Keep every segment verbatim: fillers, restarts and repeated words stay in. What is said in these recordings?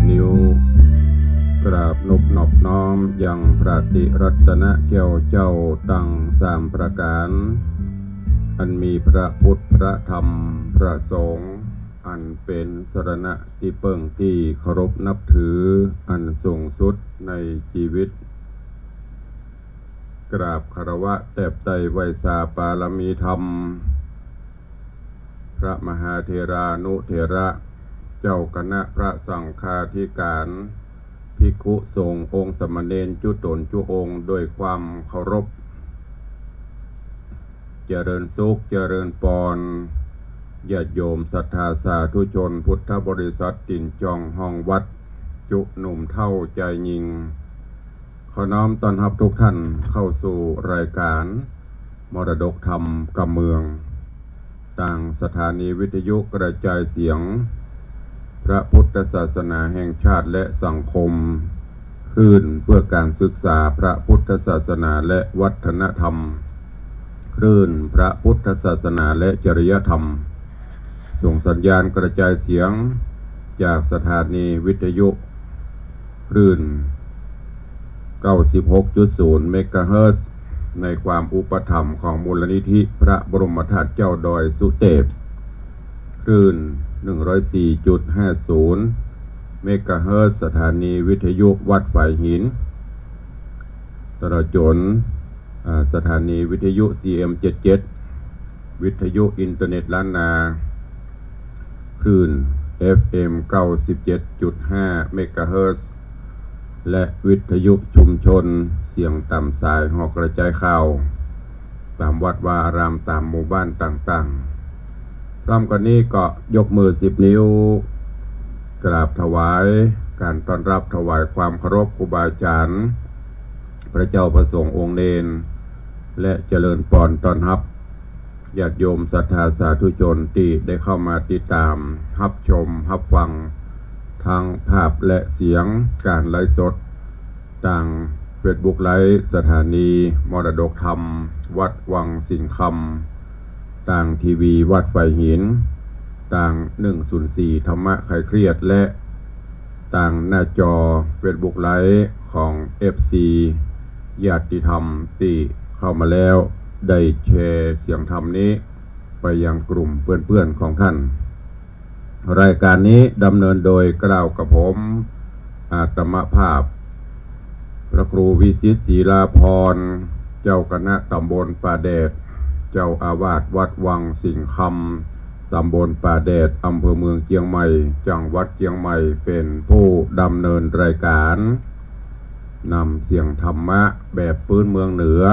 นิ้ว กราบนบนอบน้อมยังพระติรัตนะแก้วเจ้าตังสามประก๋าน อันมีพระพุทธ พระธรรม พระสงฆ์ อันเป๋นสรณะตี้เปิ้งตี้เคารพนับถืออันสูงสุดในจีวิต กราบคารวะแตบไต้ไหว้สาปารมีธรรม พระมหาเถรานุเถระ เจ้าคณะพระสังฆาธิการ ภิกขุสงฆ์องค์สามเณรจุ๊ต๋นจุ๊องค์ด้วยความเคารพ เจริญสุขเจริญปอน ญาติโยมศรัทธาสาธุชนพุทธบริษัทตี๋นจองห้องวัด จุ๊หนุ่มเฒ่าจายญิง ขอน้อมต้อนฮับทุกท่านเข้าสู่รายการมรดกธรรมกำเมือง ตางสถานีวิทยุกระจายเสียงพระพุทธศาสนาแห่งชาติและสังคม คลื่นเพื่อการศึกษาพระพุทธศาสนาและวัฒนธรรม คลื่นพระพุทธศาสนาและจริยธรรม ส่งสัญญาณกระจายเสียงจากสถานีวิทยุคลื่น เก้าสิบหกจุดศูนย์เมกะเฮิรตซ์ ในความอุปถัมภ์ของมูลนิธิพระบรมธาตุเจ้าดอยสุเตพ คลื่น หนึ่งร้อยสี่จุดห้าศูนย์เมกะเฮิรตซ์ สถานีวิทยุวัดฝายหิน ตลอดจ๋น อ่า สถานีวิทยุ ซีเอ็มเจ็ดเจ็ด วิทยุอินเทอร์เน็ตล้านนา คลื่น เอฟเอ็ม เก้าสิบเจ็ดจุดห้าเมกะเฮิรตซ์ และวิทยุชุมชนเสียงต๋ามสายหอกระจายข่าว ต๋ามวัดวาอาราม ต๋ามหมู่บ้านต่างๆ พร้อมกั๋นนี้ก็ยกมือสิบนิ้ว กราบถวายการต้อนฮับ ถวายความเคารพครูบาอาจ๋ารย์ พระเจ้าพระสงฆ์องค์เณร และเจริญปอนต้อนฮับ ญาติโยมศรัทธาสาธุชนตี้ได้เข้ามาติดต๋ามฮับชมฮับฟัง ทั้งภาพและเสียงการไลฟ์สด ตางเฟซบุ๊กไลฟ์สถานีมรดกธรรมวัดวังสิงห์คำ ตางทีวีวัดฝายหิน ตางหนึ่งศูนย์สี่ธรรมะคลายเครียด และตางหน้าจอเฟซบุ๊กไลฟ์ของเอฟซีญาติธรรมตี้เข้ามาแล้ว ได้แชร์เสียงธรรมนี้ไปยังกลุ่มเปื้อนๆของท่าน รายการนี้ดำเนินโดยเกล้ากระผม อาตมาภาพ พระครูวิสิตศิลาภรณ์ เจ้าคณะต๋ำบลป่าแดด เจ้าอาวาสวัดวังสิงห์คำ ต๋ำบลป่าแดด อำเภอเมืองเจียงใหม่ จังหวัดเจียงใหม่ เป๋นผู้ดำเนินรายการ นำเสียงธรรมะแบบปื๊นเมืองเหนือ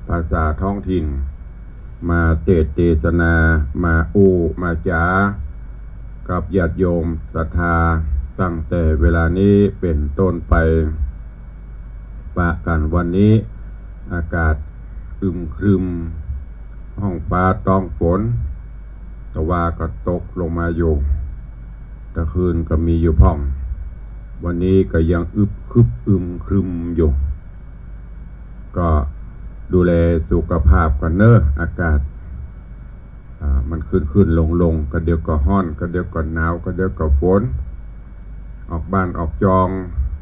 ภาษาท้องถิ่น มาเตสน์เตสนา มาอู้มาจ๋ากับญาติโยมศรัทธา ตั้งแต่เวลานี้เป๋นต้นไป ปะกั๋นวันนี้อากาศอึมครึม ฮ้องฟ้าต๊องฝน ตะวาก็ตกลงมาอยู่ ตะคืนก็มีอยู่พ่อง วันนี้ก็ยังอึบครึบอึมครึมอยู่ ก็ดูแลสุขภาพกั๋นเน่อ อากาศ อ่า มันขึ้นๆลงๆ ก็เดี๋ยวก็ฮ้อน ก็เดี๋ยวก็หนาว ก็เดี๋ยวก็ฝน ออกบ้านออกจอง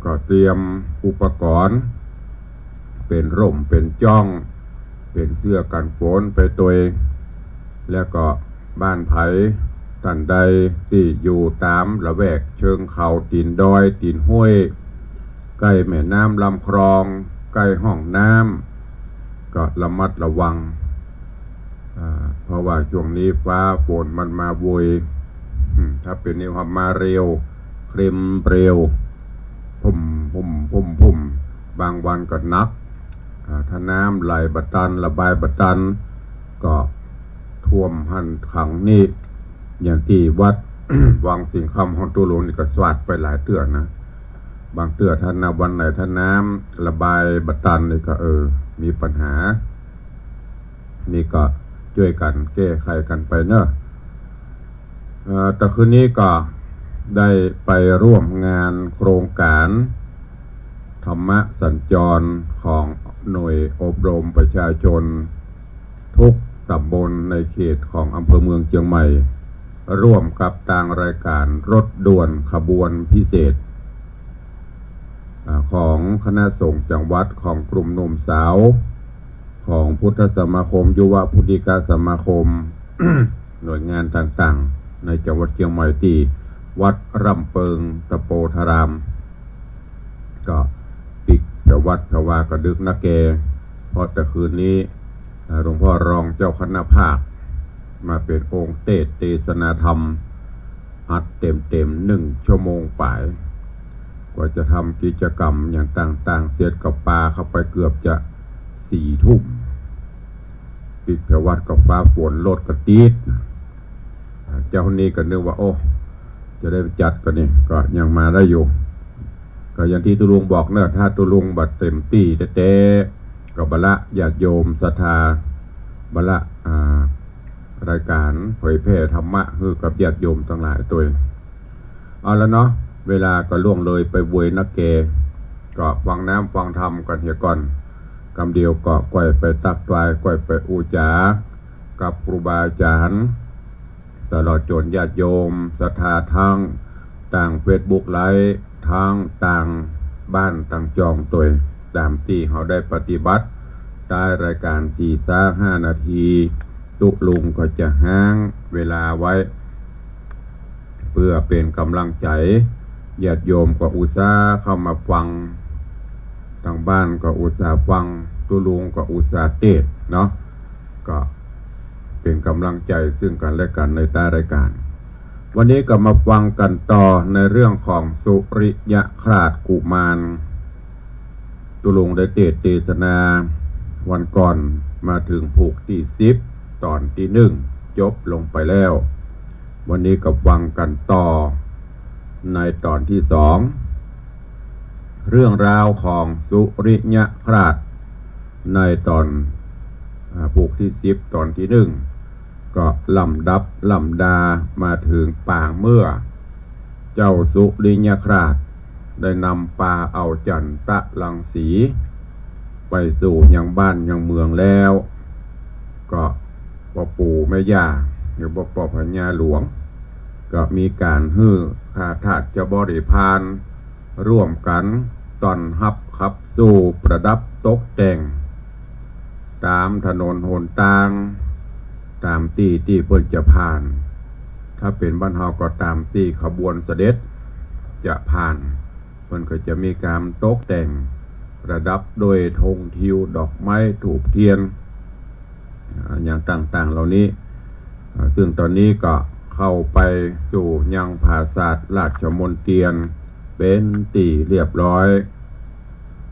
ก็เตรียมอุปกรณ์ เป๋นร่มเป๋นจ๊อง เป๋นเสื้อกั๋นฝนไปตวย แล้วก็บ้านใผท่านใดตี้อยู่ต๋ามละแวกเชิงเขา ตี๋นดอย ตี๋นห้วย ใก้แม่น้ำลำคลอง ใก้ห้องน้ำ ก็ระมัดระวัง อ่า เพราะว่าช่วงนี้ฟ้าฝนมันมาโวย อืม ถ้าเป๋นนี่ว่ามาเร็ว เคล็มเร็ว พุ่มพุ่มพุ่มพุ่ม บางวันก็หนัก อ่า ถ้าน้ำไหลบ่ตัน ระบายบ่ตัน ก็ท่วมหั้นขังนี่ อย่างตี้วัด วังสิงห์คำ ฮ้องตุ๊ลุงนี่ก็สาดไปหลายเตื้อนะ บางเตื้อถ้าน้ำ วันไหนถ้าน้ำระบายบ่ตันนี่ก็ เออ มีปัญหา นี่ก็จ้วยกั๋นแก้ไขกั๋นไปเน่อ เอ่อ ตะคืนนี้ก็ได้ไปร่วมงานโครงก๋านธรรมะสัญจรของหน่วยอบรมประชาชน ทุกต๋ำบลในเขตของอำเภอเมืองเจียงใหม่ ร่วมกับตางรายก๋านรถด่วนขบวนพิเศษ ของคณะสงฆ์จังหวัด ของกลุ่มหนุ่มสาว ของพุทธสมาคม ยุวพุทธิกสมาคม หน่วยงานต่างๆ ในจังหวัดเชียงใหม่ ตี้วัดร่ำเปิงตะโปธาราม ก็ปิดแต่วัด เพราะว่าก็ดึกนักแก เพราะแต่คืนนี้ อ่า หลวงพ่อรองเจ้าคณะภาค มาเป๋นองค์เตสน์เตสนาธรรม อัดเต็มๆ หนึ่งชั่วโมงป๋าย กว่าจะทำกิจกรรมอย่างต่างๆ เสร็จก็ปาเข้าไปเกือบจะสี่ทุ่ม ปิดแต่วัดก็ฟ้าฝน รถก็ติด อ่า เจ้านี่ก็นึกว่า โอ้ จะได้จัดก็นี่ ก็ยังมาได้อยู่ ก็อย่างตี้ตุ๊ลุงบอกเนาะ ถ้าตุ๊ลุงบ่เต็มตี้แต๊ๆ ก็บ่ละญาติโยมศรัทธา บ่ละ อ่า รายการเผยแผ่ธรรมะหื้อกับญาติโยมตังหลายตวย เอาละเนาะ เวลาก็ล่วงเลยไปเวยนักแก ก็ฟังน้ำฟังธรรมกั๋นเหียก่อน กำเดียวก็ก้อยไปตักตวาย ก้อยไปอู้จ๋ากับครูบาอาจ๋ารย์ ตลอดจ๋นญาติโยมศรัทธา ตึงตางเฟซบุ๊กไลฟ์ ตึงตางบ้านตางจองตวย ต๋ามตี้เฮาได้ปฏิบัติ ใต้รายการสี่ซาห้านาที ตุ๊ลุงก็จะฮ้างเวลาไว้ เปื้อเป๋นก๋ำลังใจ๋ ญาติโยมก็อุตส่าห์เข้ามาฟัง ตางบ้านก็อุตส่าห์ฟัง ตุ๊ลุงก็อุตส่าห์เตสน์เนาะ ก็เป๋นก๋ำลังใจ๋ซึ่งกั๋นและกั๋นในใต้รายการ วันนี้ก็มาฟังกั๋นต่อในเรื่องของสุริยคราสกุมาร ตุ๊ลุงได้เตสน์เตสนาวันก่อน มาเถิงผูกตี้สิบ ต๋อนตี้หนึ่ง จบลงไปแล้ว วันนี้ก็ฟังกั๋นต่อในต๋อนตี้สอง เรื่องราวของสุริยคราสในต๋อน อ่า ผูกตี้สิบ ต๋อนตี้หนึ่ง ก็ลำดับลำดามาเถิงปางเมื่อ เจ้าสุริยคราสได้นำปาเอาจันตะรังสี ไปสู่ยังบ้านยังเมืองแล้ว ก็ป้อปู่แม่ย่า หรือว่าป้อพญาหลวง ก็มีก๋านหื้อข้าทาสบริพาร ร่วมกั๋นต้อนฮับขับสู้ประดับตกแต่ง ต๋ามถนนหนตาง ต๋ามตี้ตี้เปิ้นจะผ่าน ถ้าเป๋นบ้านเฮาก็ต๋ามตี้ขบวนเสด็จจะผ่าน เปิ้นก็จะมีก๋านตกแต่งประดับโดยธงทิว ดอกไม้ ธูปเตียน อ่า อย่างต่างๆ เหล่านี้ อ่า ซึ่งต๋อนนี้ก็เข้าไปสู่ยังผาสาทราชมณเตียนเป๋นตี้เรียบร้อย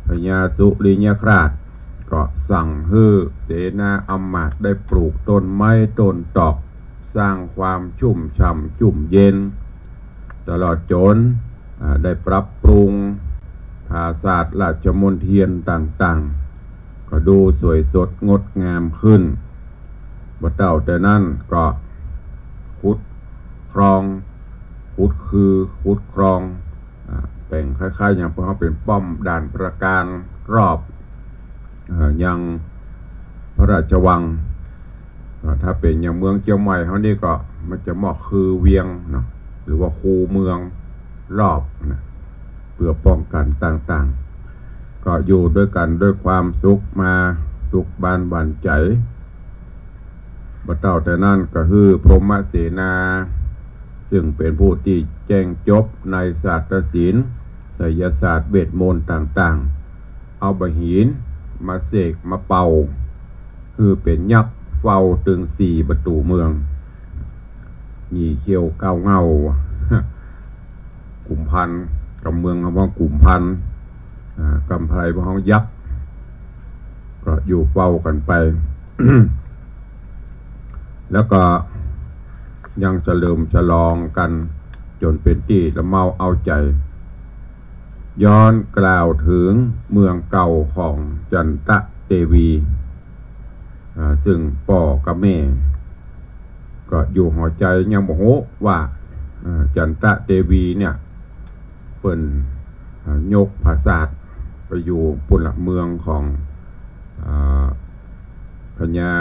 พญาสุริยคราสก็สั่งหื้อเสนาอำมาตย์ได้ปลูกต้นไม้ต้นตอก สร้างความชุ่มฉ่ำชุ่มเย็น ตลอดจ๋น อ่า ได้ปรับปรุงผาสาทราชมณเตียนต่างๆ ก็ดูสวยสดงดงามขึ้น บ่เต้าแต่นั้นก็ขุดคลอง ขุดคือขุดคลอง อ่า แป๋งคล้ายๆ อย่างพวกเฮาเป๋นป้อมด่านประการรอบ เอ่อ ยังพระราชวัง อ่า ถ้าเป๋นอย่างเมืองเจียงใหม่เฮานี่ก็มันจะเหมาะคือเวียงเนาะ หรือว่าคูเมืองรอบนะ เปื้อป้องกั๋นต่างๆ ก็อยู่ตวยกั๋นตวยความสุขมา สุขบานหวานใจ๋ บ่เต้าแต่นั้นก็หื้อพรหมเสนา ซึ่งเป๋นผู้ตี้แจ้งจบในศาสตรศิลป์ ไสยศาสตร์ เวทมนต์ต่างๆ เอาบ่าหินมาเสกมาเป่า หื้อเป๋นยักษ์เฝ้าตึงสี่ประตู๋เมือง หยี่เขี้ยวเก้าเหง้า กุมภัณฑ์ กำเมืองเฮาฮ้องกุมภัณฑ์ อ่า กำไพรเฮาฮ้องยักษ์ ก็อยู่เฝ้ากั๋นไป แล้วก็ยังเฉลิมฉลองกั๋นจ๋นเป๋นตี้ละเมาเอาใจ๋ ย้อนกล่าวเถิงเมืองเก่าของจันตะเตวี อ่า ซึ่งป้อกับแม่ก็อยู่หอใจ๋ยังบ่ฮู้ว่า อ่า จันตะเตวีเนี่ย เปิ้น อ่า ยกผาสาทไปอยู่ปู้นละ เมืองของ อ่า พญา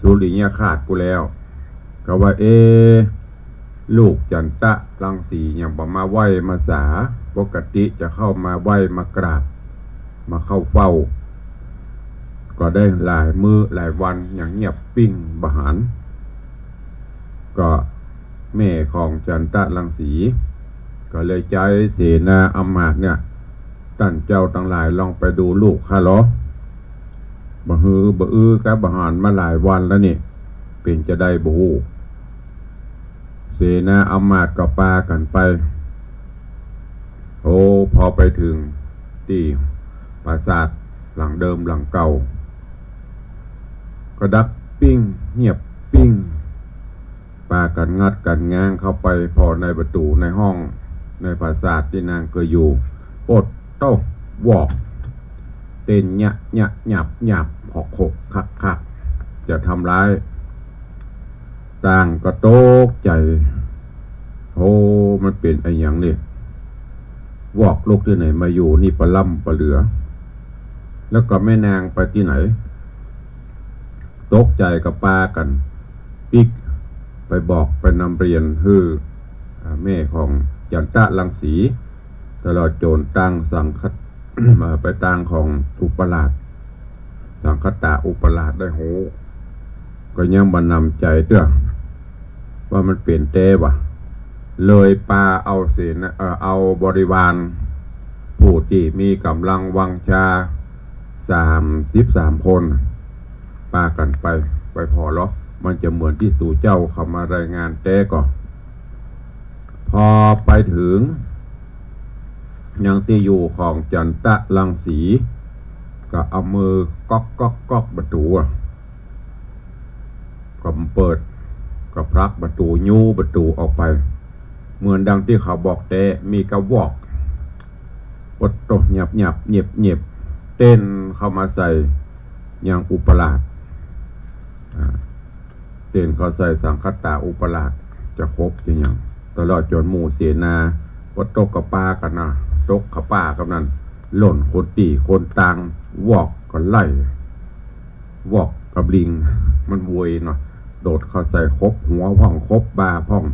สุริยคราสปู้นแล้ว ก็ว่า เอ๊ะ ลูกจันตะรังสียังบ่มาไหว้มาสา ปกติจะเข้ามาไหว้มากราบ มาเข้าเฝ้า ก็ได้หลายมื้อหลายวันยังเงียบปิ้งบ่หัน ก็แม่ของจันตะรังสี ก็เลยใจ๊เสนาอำมาตย์เนี่ย ต้านเจ้าตังหลายลองไปดูลูกข้าลอ บ่หื้อบ่อือก็บ่หันมาหลายวันแล้วนี่ เป๋นจาใดบ่ฮู้ เสนาอำมาตย์ก็ปากั๋นไป โอ้ พอไปเถิงตี้ปราสาทหลังเดิมหลังเก่า ก็ดับปิ้ง เงียบปิ้ง ปากั๋นงัดกั๋นง้างเข้าไปผ่อในประตู๋ในห้องในปราสาทตี้นางเกยอยู่ โป๊ดโต้ วอก เต้นยะยะหยับหยับ หอกหกคักคัก จะทำร้าย ต่างก็ตกใจ๋ โอ้ มันเป๋นอะหยังนี่ วอกลุกตี้ไหนมาอยู่นี่ปะล้ำปะเหลือ แล้วก็แม่นางไปตี้ไหน ตกใจ๋ก็ปากั๋นปิ๊กไปบอกไปนำเรียนหื้อ อ่า แม่ของจันตะรังสี ตลอดจ๋นตางสังค เอ่อ ไปตางของอุปราช สังคตาอุปราชได้ฮู้ ก็ยังบ่หนำใจ๋เตื้อ ว่ามันเป๋นแต๊วะ เลยปาเอาเสนา เอ่อ เอาบริวาร ผู้ตี้มีก๋ำลังวังชา สามสิบสามคน ปากั๋นไป ไปผ่อลอ มันจะเหมือนตี้สูเจ้าเข้ามารายงานแต๊ก่อ พอไปเถิงยังตี้อยู่ของจันตะรังสี ก็เอามือก๊อกก๊อกก๊อกประตู๋อะ ก็เปิด ก็ผลักประตู๋ ยู้ประตู๋ออกไป เหมือนดังตี้เขาบอกแต๊ มีกะวอก โป๊ดโต้ หยับหยับเงียบเงียบ เต้นเข้ามาใส่ยังอุปราช อ่า เต้นเข้าใส่สังคตาอุปราช จะคบจะหยัง ตลอดจ๋นหมู่เสนา โป๊ดโต้ ก็ปากั๋นนะ ตกเข้าป้ากั๋นนั้น ล่นคนตี้คนตาง วอกก็ไล่ วอกกับลิง มันโวยเนาะ โดดเข้าใส่คบหัวพ่อง คบบ่าพ่อง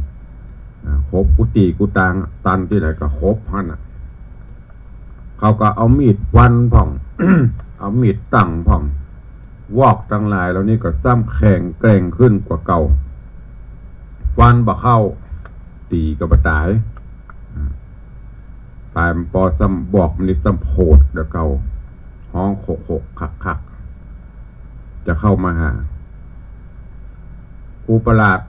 อ่า คบกู้ตี้กู้ตาง ตันตี้ไหนก็คบหั้นน่ะ เขาก็เอามีดฟันพ่อง เอามีดตั้งพ่อง วอกตังหลายเหล่านี้ก็ซ้ำแข็งแกร่งขึ้นกว่าเก่า ฟันบ่เข้า ตี๋ก็บ่ต๋าย อ่า ต๋ายมันปอซ้ำ วอกมันนี่ซ้ำโหดกว่าเก่า ฮ้องโขกๆ คักๆ จะเข้ามาหา อุปราช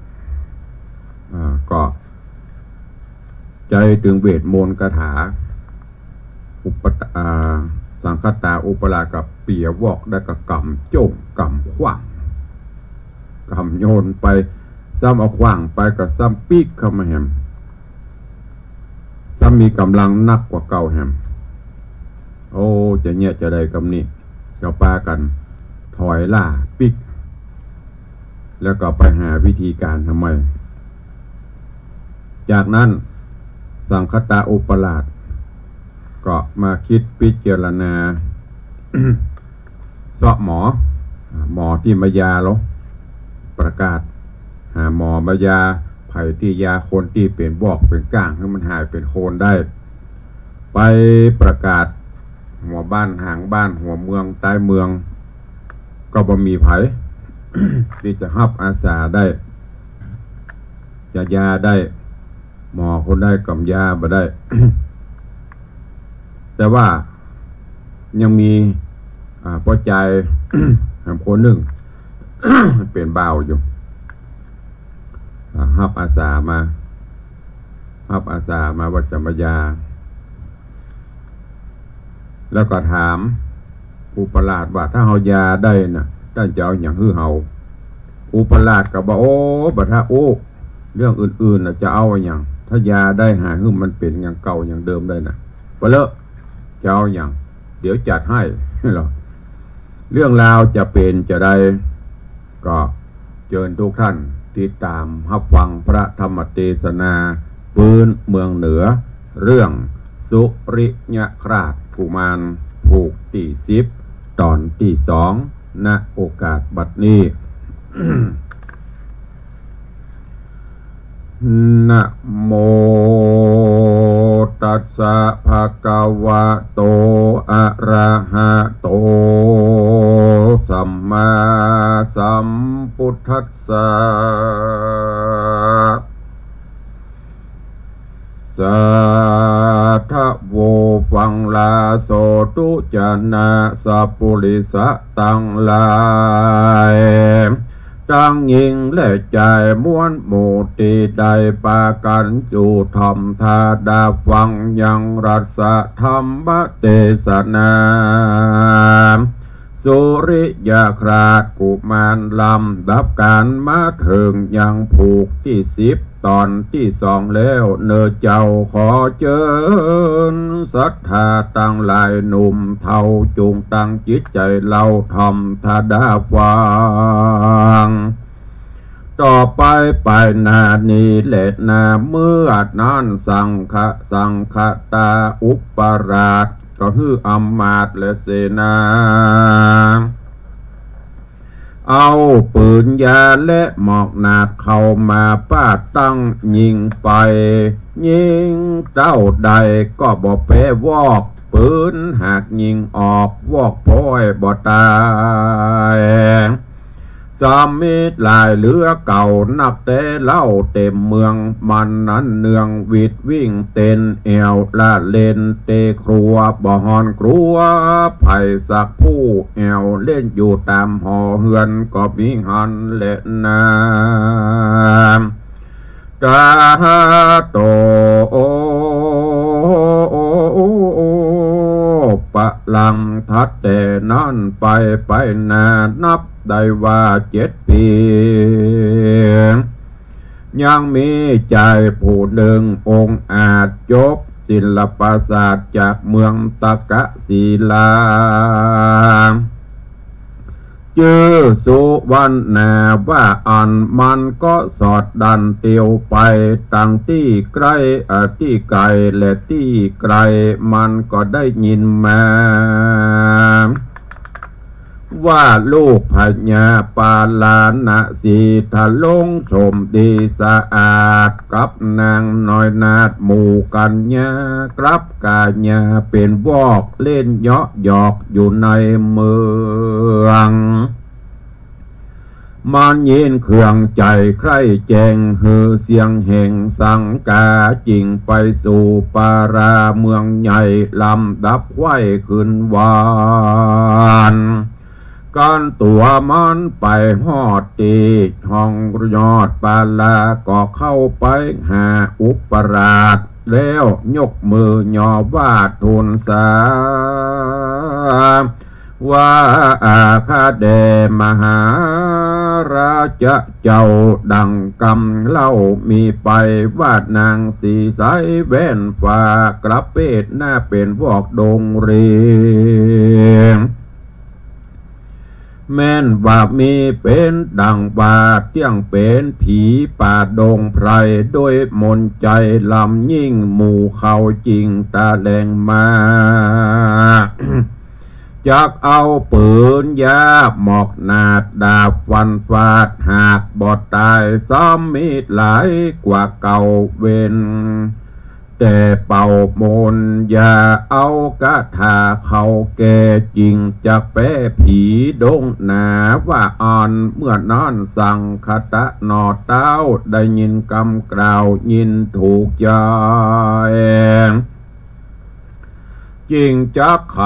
อ่า ก็ใจ๊ตึงเวทมนต์คาถา อุปต อ่า สังคตาอุปราชก็เปียะวอกได้ก็ก๋ำโจ้งก๋ำขว้าง ก๋ำโยนไป ซ้ำเอาขว้างไปก็ซ้ำปิ๊กเข้ามาแหม ซ้ำมีก๋ำลังนักกว่าเก่าแหม โอ้ จะเยียะจาใดกำนี้ ก็ปากั๋นถอยล่าปิ๊ก แล้วก็ไปหาวิธีก๋านทำไม จากนั้นสังคตาอุปราชก็มาคิดพิจารณา เซาะหมอ หมอตี้มายาลอ ประกาศหาหมอมายา ใผตี้ยาคนตี้เป๋นวอกเป๋นก้างหื้อมันหายเป๋นคนได้ ไปประกาศหัวบ้านหางบ้านหัวเมืองใต้เมือง ก็บ่มีใผ ตี้จะฮับอาสาได้ จะยาได้ หมอคนใดก็ยาบ่ได้ แต่ว่ายังมี อ่า ป้อจาย คนหนึ่ง เป๋นบ่าวอยู่ อ่า ฮับอาสามา ฮับอาสามาว่าจะมายา แล้วก็ถามอุปราชว่า ถ้าเฮายาได้น่ะ ต้านจะเอาหยังหื้อเฮา อุปราชก็บอก โอ้ บ่ถ้าอู้ เรื่องอื่นๆ น่ะ จะเอาอะหยัง ถ้ายาได้หายหื้อมันเป๋นอย่างเก่าอย่างเดิมได้น่ะ ไปเลอะ จะเอาอะหยัง เดี๋ยวจัดให้ เรื่องราวจะเป๋นจาใด ก็เจิญทุกท่านติดต๋ามฮับฟังพระธรรมเตสนาปื๊นเมืองเหนือ เรื่องสุริยคราชกุมาร ผูกตี้สิบ ต๋อนตี้สอง ณ โอกาสบัดนี้ อื นะโมตัสสะ ภะคะวะโต อะระหะโต สัมมาสัมพุทธัสสะ สาธุ ฟังลาโสธุ จะนะสัปปุริสะตังหลาย ตังญิงและจาย มวลหมู่ตี้ได้ปากั๋นอยู่ถ่อมตาดาฟังยังรัสธรรมเตสนา สุริยคราชกุมารลำดับกั๋นมาเถิงยังผูกตี้สิบ ต๋อนตี้สองแล้วเน่อเจ้า ขอเจิญศรัทธาตังหลายหนุ่มเฒ่า จุ่งตั้งจิตใจ๋เล่าถ่อมตาดาฟัง ต่อไปไปหน้านี้แลนา เมื่อนั้นสังฆะ สังฆะตาอุปราช ก็คืออำมาตย์และเสนา เอาปืนยาวและหมอกหนาดเข้ามาป้าตั้งยิงไป ยิงเต้าใดก็บ่แป๊วอก ปืนหากยิงออก วอกป้อยบ่ต๋าย สามิตรหลายเหลือเก่านักแต๊เล่าเต็มเมือง มันนั้นเนืองวิดวิ่งเต้น แอ่วละเล่นเตะครัว บ่ฮ้อนครัวใผสักผู้ แอ่วเล่นอยู่ต๋ามหอเฮือนก็มีหั้นแลนา ตาโต ปะหลังถัดแต่นั้นไป ไปหน้านับได้ว่าเจ็ดปี๋ ยังมีจายผู้นึ่งองอาจจบศิลปศาสตร์จากเมืองตะกะศิลา จื้อสุวรรณาว่าอั้น มันก็สอดดันเตียวไปตังตี้ใก้ เอ่อ ตี้ไก๋และตี้ใก้ มันก็ได้ยินมา ว่าลูกพญาปาลาณสีทรงสมดีสะอาด กับนางน้อยนาฏหมู่กัญญา กลับก๋ายาเป๋นวอกเล่นเยาะหยอกอยู่ในเมือง มันยินเครื่องใจ๋ใคร่แจ้ง หื้อเสียงแห่งสังกา จึ่งไปสู่ปาราเมืองใหญ่ ลำดับใคว่ขึ้นหวาน กันตั๋วมันไปฮอดตี้ห้องยอดปารา ก็เข้าไปหาอุปราช แล้วยกมือยอไหว้ทูลสา ว่า อาข้าแด่มหาราชะเจ้า ดังกำเล่ามีไป ว่านางสีใสแว่นฟ้ากระเปดหน้าเป๋นวอกดงเรียง แม่นว่ามีเป๋นดังว่าเตี้ยงเป๋นผีป่าดงไพร ด้วยมนต์ใจ๋ลำยิ่งหมู่เขาจึ่งตะแหลงมา จักเอาปืนยาวหมอกหนาดดาบฟันฟาด หากบ่ต๋ายสามิตรหลายกว่าเก่าเว้น แต่เป่ามนต์ยาเอาคาถาเขาแก้ จึ่งจักแป๊ผีดงหนาว่าอั้น เมื่อนั้นสังคตะหน่อเต้า ได้ยินกำกล่าวยินถูกใจ๋ จึ่งจักไข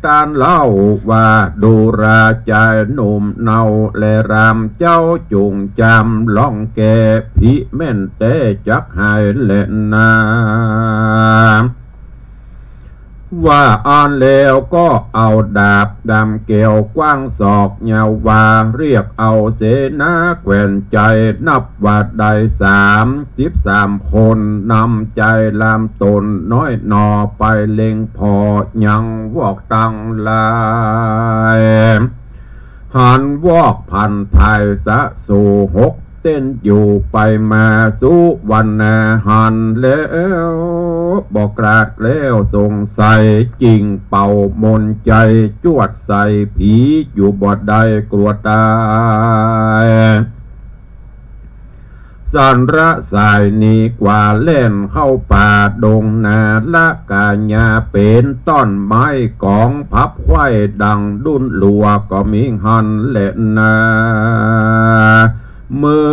ต้านเล่าว่า ดูราจายหนุ่มเนาและรามเจ้าจุ่งจำลองแก้ ผีแม่นแต๊จักหายแลนา ว่าอั้นแล้วก็เอาดาบดำแก้วกว้างศอกยาววา เรียกเอาเสนาแคว่นใจ๋นับว่าได้สามสิบสามคน นำใจ๋ลำต๋นน้อยหน่อไปเล็งผ่อยังวอกตังหลาย หันวอกพันภายสะสู่หกเต้นอยู่ไปมา สุวรรณาหันแล้วบ่กราดแล้วสงสัย จึ่งเป่ามนต์ใจ๋จวดใส่ผีอยู่บ่ได้กลัวต๋าย สันละสายหนีกว่าแล่นเข้าป่าดงนาละกาญา เป๋นต้นไม้ก๋องพับไขว้ดังดุ้นหลัว ก็มีหั้นแลนา เมื่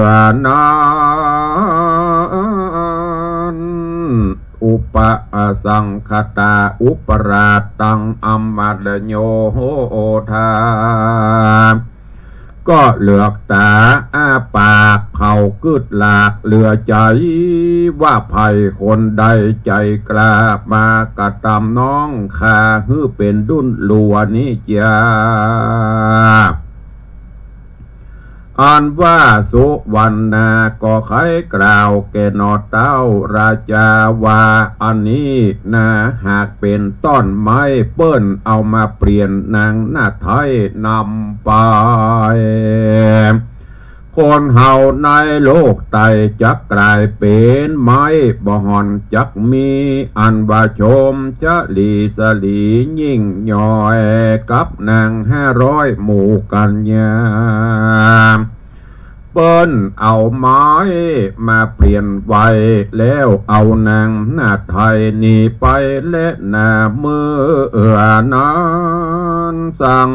อนั้น อุปสังขตา อุปราชตังอมาตโยธา ก็เหลือกต๋าอ้าปาก เขากึ๊ดหลากเหลือใจ๋ ว่าใผคนใดใจ๋กล้ามากระตำน้องข้าหื้อเป๋นดุ้นหลัวนี้จา อันว่าสุวรรณาก็ใค่กล่าวแก่หน่อเต้าราจาว่า อันนี้นาหากเป๋นต้นไม้เปิ้นเอามาเปลี่ยนนางนาฏไทยนำไป คนเฮาในโลกไตจักก๋ายเป๋นไม้บ่ห่อน จักมีอันว่าชมชะลีสลียิ่งย่อยกับนางห้าร้อยหมู่กัญญา เปิ้นเอาไม้มาเปลี่ยนไว้ แล้วเอานางนาฏไทยหนีไปแลนา เมื่อนั้นสัง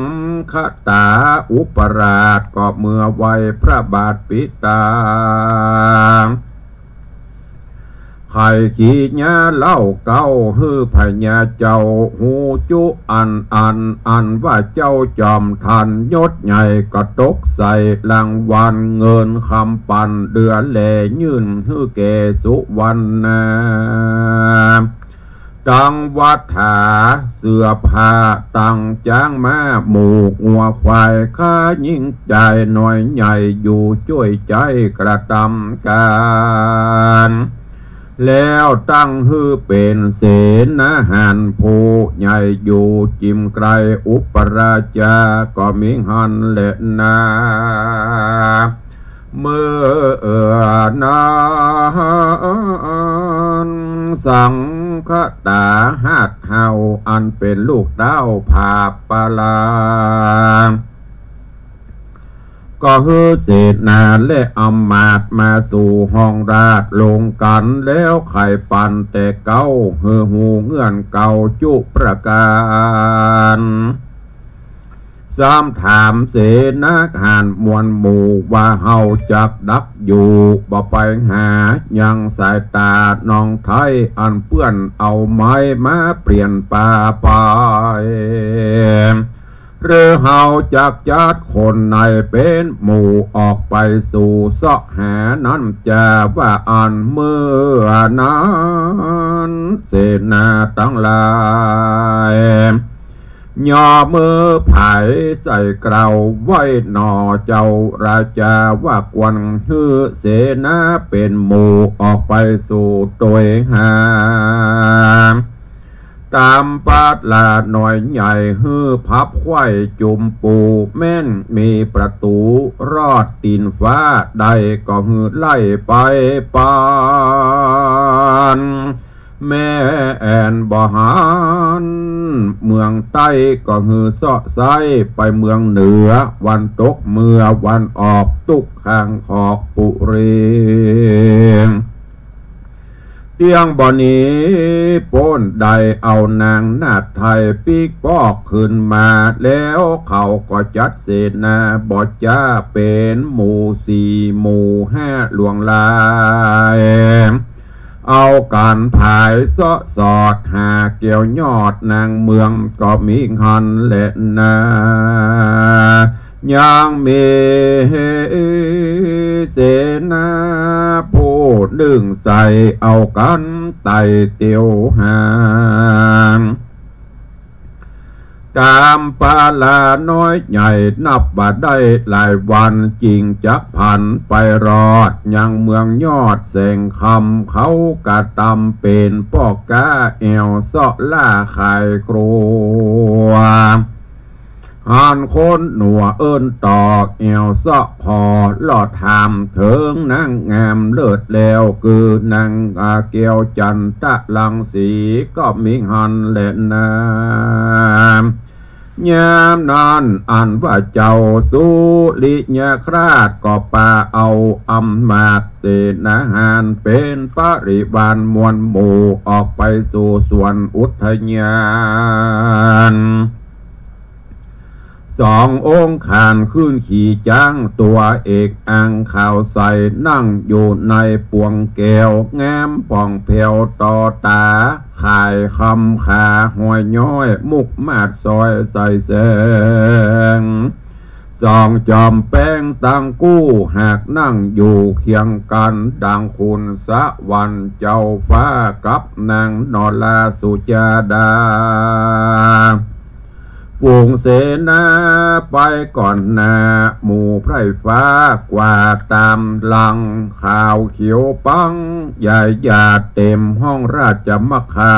ขตาอุปราชก็เมือไหว้พระบาทปิตา ใค่ขีญาเล่าเก๊าหื้อพญาเจ้าฮู้จุอันอัน อันว่าเจ้าจอมธัญยศใหญ่ก็ตกใส่รางวัลเงินคำปันเดือแลยื่นหื้อแก่สุวรรณา ตังวัตถาเสื้อผ้าตังจ๊างม้าหมูงัวควาย ข้ายิ่งจ่ายน้อยใหญ่อยู่จ้วยใจ๊กระตำก๋าน แล้วตั้งหื้อเป๋นเสนาหารผู้ใหญ่อยู่จิมไกลอุปราชา ก็มีหั้นแลนา เมื่อนั้นสังขตาหาดเฮาอันเป๋นลูกเต้าผาปาลา ก็หื้อเสนาและอำมาตย์มาสู่ห้องราชย์ลงกั๋น แล้วไขปันแต่เก๊าหื้อฮู้เงื่อนเก่าจุประก๋าน ซ้ำถามเสนาหารมวลหมู่ว่า เฮาจักดักอยู่บ่ไปหายังสายต๋าน้องไทยอันเปื้อนเอาไม้มาเปลี่ยนป่าไป หรือเฮาจักจัดคนในเป๋นหมู่ออกไปสู่เซาะหานั้นจา ว่าอั้น เมื่อนั้นเสนาตังหลาย ย่อมือผายใส่เกล้าไหว้หน่อเจ้าราชาว่า ควรหื้อเสนาเป๋นหมู่ออกไปสู่ตวยหา ต๋ามปาลาน้อยใหญ่หื้อพับไขว้จุมปู แม่นมีประตู๋รอดตี๋นฟ้าได้ก็หื้อไล่ไปปาน แม่นบ่หันเมืองใต้ก็หื้อเซาะไส้ไปเมืองเหนือ วันตกเมือวันออก ตุ๊กข้างขอกปุรี เตี้ยงบ่หนีป๊นได้เอานางนาฏไทยปิ๊กปอกคืนมา แล้วเขาก็จัดเสนาบ่จ้าเป๋นหมู่สี่หมู่ห้าหลวงหลาย เอากั๋นผายเซาะสอดหาเกี่ยวยอดนางเมืองก็มีหั้นแลนา ยังมีเสนาผู้นึ่งใส่เอากั๋นไต่เตียวหา ต๋ามปาลาน้อยใหญ่นับบ่าได้หลายวัน จึงจักผันไปรอดยังเมืองยอดแสงคำ เขากระตำเป๋นป้อก๊าแอ่วเซาะล่าขายครัว หันคนหนัวเอิ้นต่อแอ่วเซาะผ่อ ลอถามเถิงนางงามเลิศแล้ว คือนางแก้วจันตะรังสี ก็มีหั้นแลนา ยามนั้นอันว่าเจ้าสุริยคราชก็ปาเอาอำมาตย์เสนาหารเป๋นปริวารมวลหมู่ออกไปสู่สวนอุทยาน สององค์ข้านขึ้นขี่จ๊างตั๋วเอกอังขาวใส นั่งอยู่ในปวงแก้ว งามผ่องแผ้วต่อต๋า ข่ายคำขาหอยย้อย มุกมาศสอยใสแสง สองจอมแปงตังกู้หากนั่งอยู่เคียงกั๋น ดังขุนสวรรค์เจ้าฟ้ากับนางนราสุจาดา ฝูงเสนาไปก่อนหน้า หมู่ไพร่ฟ้ากวาดต๋ามหลัง ขาวเขียวปังใหญ่หยาดเต๋มห้องราชมังคลา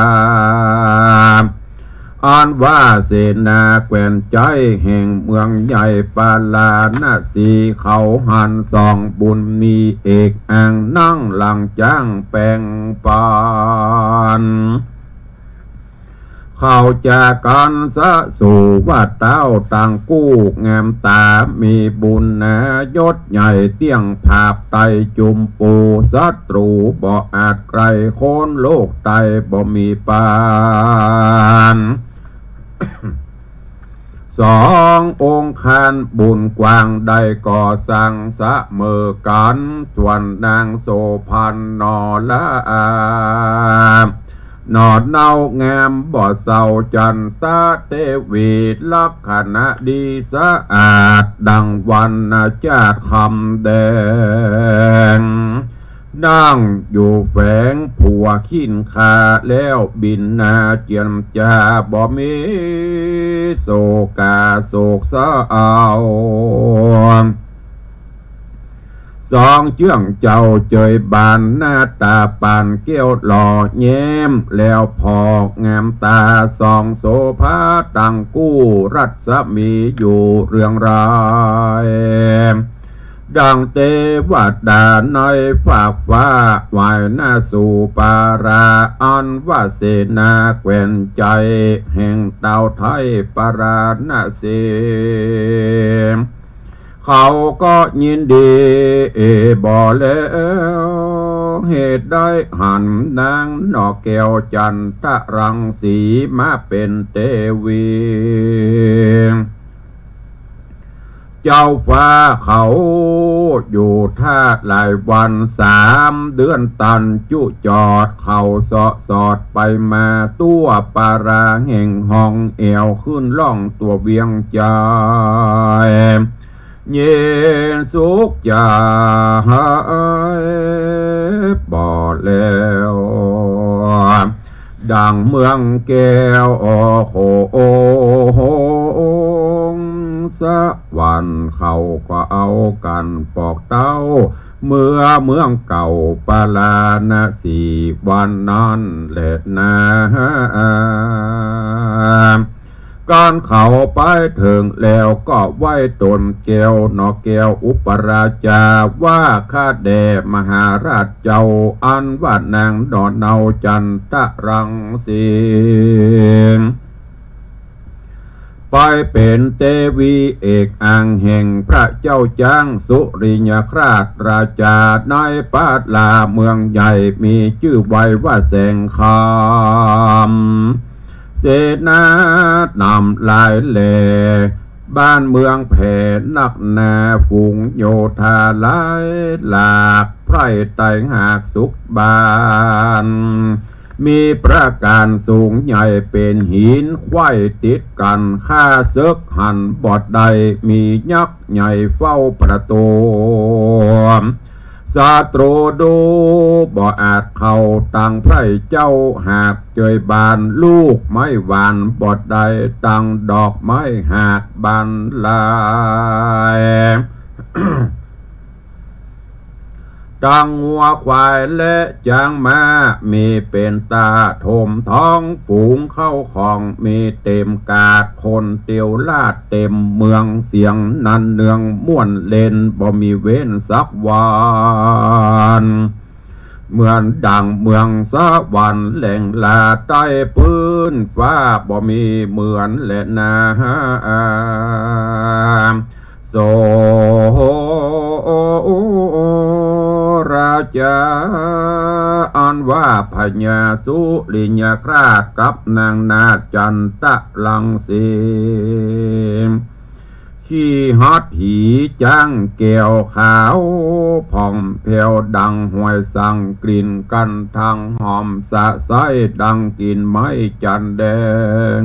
อันว่าเสนาแคว่นใจ๊แห่งเมืองใหญ่ปาราณสี เขาหันสองบุญมีเอกอังนั่งหลังจ๊างแป๋งปัน เขาจากั๋นสะสู่ว่าเต้าตังกู้งามต๋า มีบุญหนายศใหญ่เตี้ยงผาบไต่จุมปู ศัตรูบ่อาจไกลโค้นโลกไต้บ่มีปาน สององค์ข้านบุญกว้างได้ก่อสร้างเสมอกั๋น ส่วนนางโสภณนอรา หนอเนาะงามบ่เศร้าจันตะเตวี ลักขณะดีสะอาดดังวรรณจาตุคำแดง นั่งอยู่แฝงผัวขิ้นขาแล้วบินหน้าเจียมจา บ่มีโศกาโศกเศร้า สองเจื้องเจ้าเจยบานหน้าต๋าปานแก้วหล่อแย้ม แล้วผ่องงามต๋าส่องโสภาตังกู้ รัศมีอยู่เรืองราย ดังเตวดาในฟากฟ้า ไหว้หน้าสู่ปารา อันว่าเสนาแคว่นใจ๋แห่งเต้าไทยปาราณสี เขาก็ยินดีบ่แล้ว เหตุได้หันนางนอแก้วจันทรังสีมาเป๋นเตวี เจ้าฟ้าเขาอยู่ถ้าหลายวันสามเดือนตันจุจอด เขาเสาะสอดไปมาตั๋วปาราแห่งห้องแอว ขึ้นล่องตั๋วเวียงใจ๋ เย็นสุขใจ๋บ่แล้ว ดังเมืองแก้วโขงสวรรค์ เขาก็เอากั๋นปอกเต้า เมือเมืองเก่าปาราณสีวันนั้นแลนา กั๋นเขาไปเถิงแล้วก็ไหว้ต๋นแก้วหนอแก้วอุปราชา ว่าข้าแด่มหาราชเจ้า อันว่านางหนอเนาจันทรังสี ไปเป๋นเตวีเอกอังแห่งพระเจ้าจ๊างสุริยคราชราชา ในปาราเมืองใหญ่มีจื้อไว้ว่าแสงคำ เสนานำหลายแหล่ บ้านเมืองแผ่นักหนา ฝูงโยธาหลายหลาก ไพร่ไต่หากสุกบาน มีปราก๋านสูงใหญ่เป๋นหินไขว้ติดกั๋น ข้าเสิกหันบ่ได้ มียักษ์ใหญ่เฝ้าประตู ศัตรูดูบ่อาจเข้า ตังไพร่เจ้าหากเจยบาน ลูกไม้หวานบ่ได้ ตังดอกไม้หากบานหลาย ตังงัวควายและจ๊างม้า มีเป๋นต๋าถมท้อง ฝูงเข้าของมีเต๋มกาด คนเตียวลาดเต๋มเมือง เสียงนันเนืองม่วนเล่น บ่มีเว้นสักวัน เหมือนดั่งเมืองสวรรค์แหล่งหลาใต้พื้นฟ้า บ่มีเหมือนแลนา โสราชา อันว่าพญาสุริยคราสกับนางนาฏจันตะรังสี ขี่หัสถี๋จ๊างแก้วขาวผ่องแผ้วดั่งหอยสัง กลิ่นกันทังหอมสะใสดั่งกลิ่นไม้จันแดง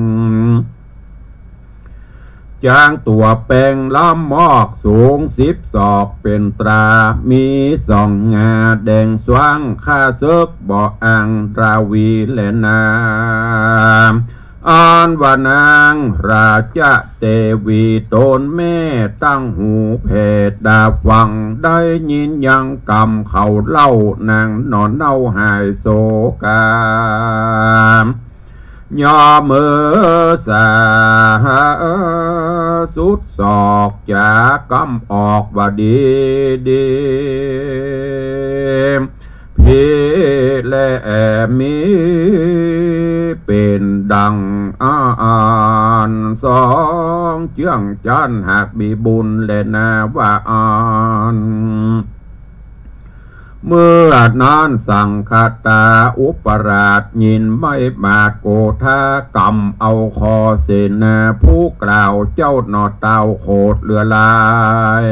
จ๊างตั๋วแป๋งล้ำมอกสูงสิบศอกเป๋นตรา มีส่องงาแดงสว่าง ข้าเสิกบ่อ่างราวีแลนา อันว่านางราชเตวีต๋นแม่ตั้งหูแผ่ต๋าฟัง ได้ยินยังกำเขาเล่านางหนอนเน่าหายโศกา ย่อเมินสาสุดศอกจ๋ากำออกว่าดีดี ผีแลมีเป๋นดั่งอันสองเจื้องจั๊น หากมีบุญแลนาว่าอัน เมื่อนั้นสังคตาอุปราชยินไม้บาดโกธากำเอาคอเสนาผู้กล่าวเจ้าหน่อเต้าโขดเหลือหลาย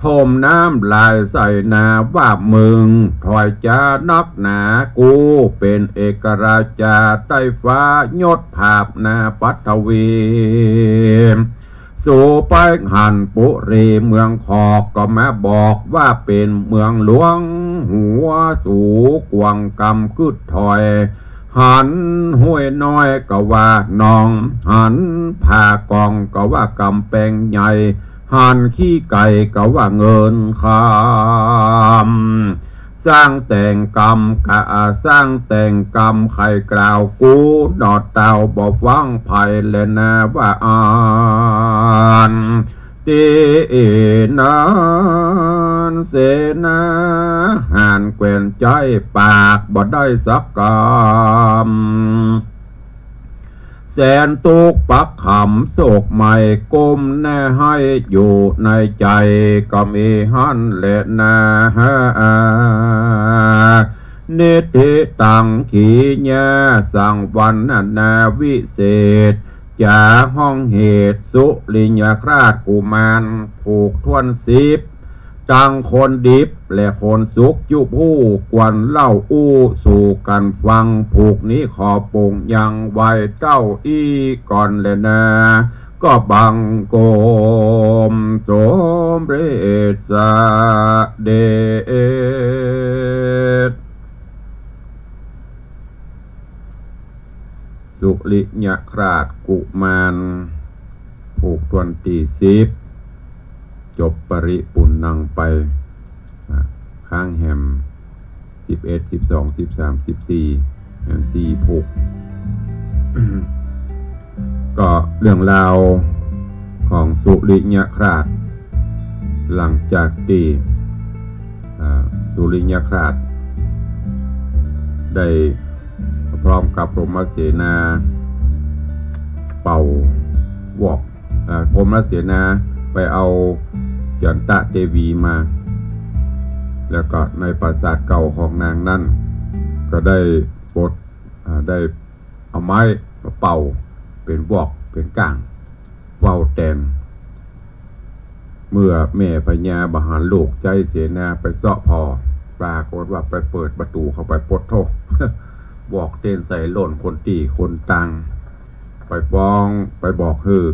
ถมน้ำลายใส่นาว่า มึงถอยจ๋านักหนา กูเป๋นเอกราชาใต้ฟ้า ยศผาบนาปัทวี สูไปหันปุรีเมืองขอกก็มาบอกว่าเป๋นเมืองหลวง หัวสูกว้างกำกึ๊ดถอย หันห้วยน้อยก็ว่านอง หันผากองก็ว่ากำแปงใหญ่ หันขี้ไก่ก็ว่าเงินคำ สร้างแต่งกำกะสร้างแต่งกำ ใค่กล่าวกูหน่อเต้าบ่ฟังใผแลนาว่าอัน ตี้นั้นเสนาหารแควนใจ๊ปากบ่ได้สักกำ แสนตุ๊กข์ปักขำโศกไหม้ก้มหน้าไห้อยู่ในใจ๋ ก็มีหั้นแลนา นิทธิตังขีญาสังวรรณนาวิเศษ จ๋าฮ้องเหตุสุริยคราสกุมารผูกถ้วนสิบ ตังคนดิบและคนสุขจุผู้ควรเล่าอู้สู่กั๋นฟัง ผูกนี้ขอปงยังไหว้เต้าอี้ก่อนแลนา ก็บังคมสมเร็จเสด็จ สุริยคราสกุมาร ผูกถ้วนตี้สิบ จบปริปุณณังไป อ่ะ ค้างแหม สิบเอ็ด สิบสอง สิบสาม สิบสี่ แหมสี่ผูก ก็เรื่องราวของสุริยคราส หลังจากตี้ อ่า สุริยคราส ได้พร้อมกับพรหมเสนา เป่าวอก อ่า พรหมเสนาไปเอาจันตะเตวีมา แล้วก็ในปราสาทเก่าของนางนั้น ก็ได้ปลด อ่า ได้เอาไม้มาเป่าเป๋นวอกเป๋นก้าง เป่าแตน เมื่อแม่พญาบ่หันลูกใจ๊เสนาไปเซาะผ่อ ปรากฏว่าไปเปิดประตู๋เข้าไป โปดโธ่ วอกเต้นใส่ล่นคนตี้คนตาง ไปฟ้องไปบอกหื้อ